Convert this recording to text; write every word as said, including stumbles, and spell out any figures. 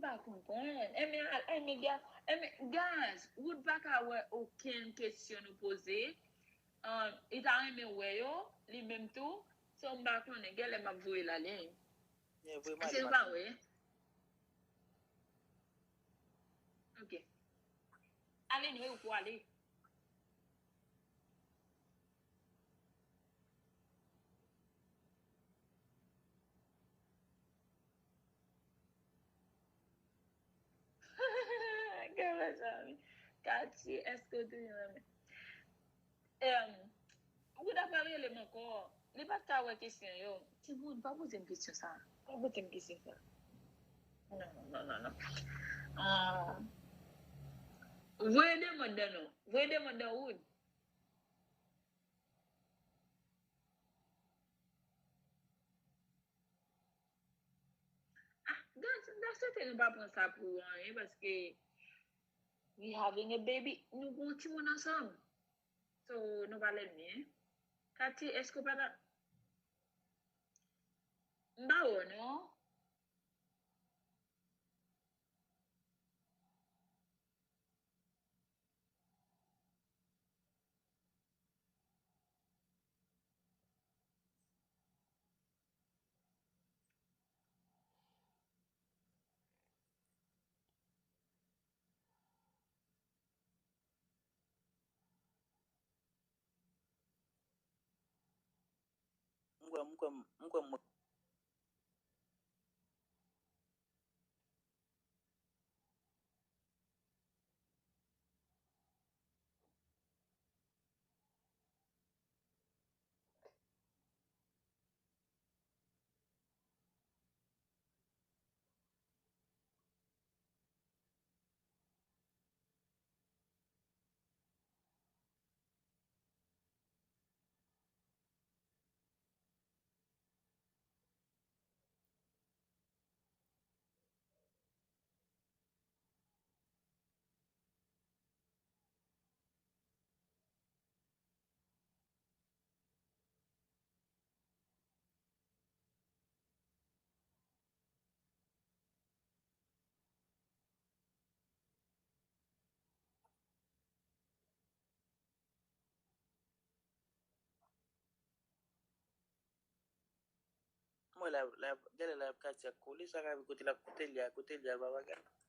pa konprann. Enben, enben, ga- enben, guys, Wood pa ka wè okenn kesyon nou poze. Um, li ta renmen wè yo, li menm tou. So, m pa konnen, genlè m ap voye l ale. Yeah, vre, m Se ale, ou m pa ale. Wè? Ok. Ale, nou, ou pou ale. Gade sa, wi. Katy, èske w toujou renmen? Em, Wood ap rele m ankò. Li pa t ka wè kesyon yo. Timoun, pa poze m kesyon sa. Pa poze m kesyon sa. Non, non, non, non, non. Ah. Voye demann nan non. Voye demann nan Wood. Ah, guys, m ta swete nou pa pran sa pou anyen, paske we having a baby, nou gen yon timoun ansanm. So, nou pa lènmi, hein. Katy, èske w pa ta... M pa wè w, non. M kwè, m kwè, m kwè mwen. Mwen la, la, gade la, Katia kole, sa ka kote la, kote li a, kote li a, papa, gade.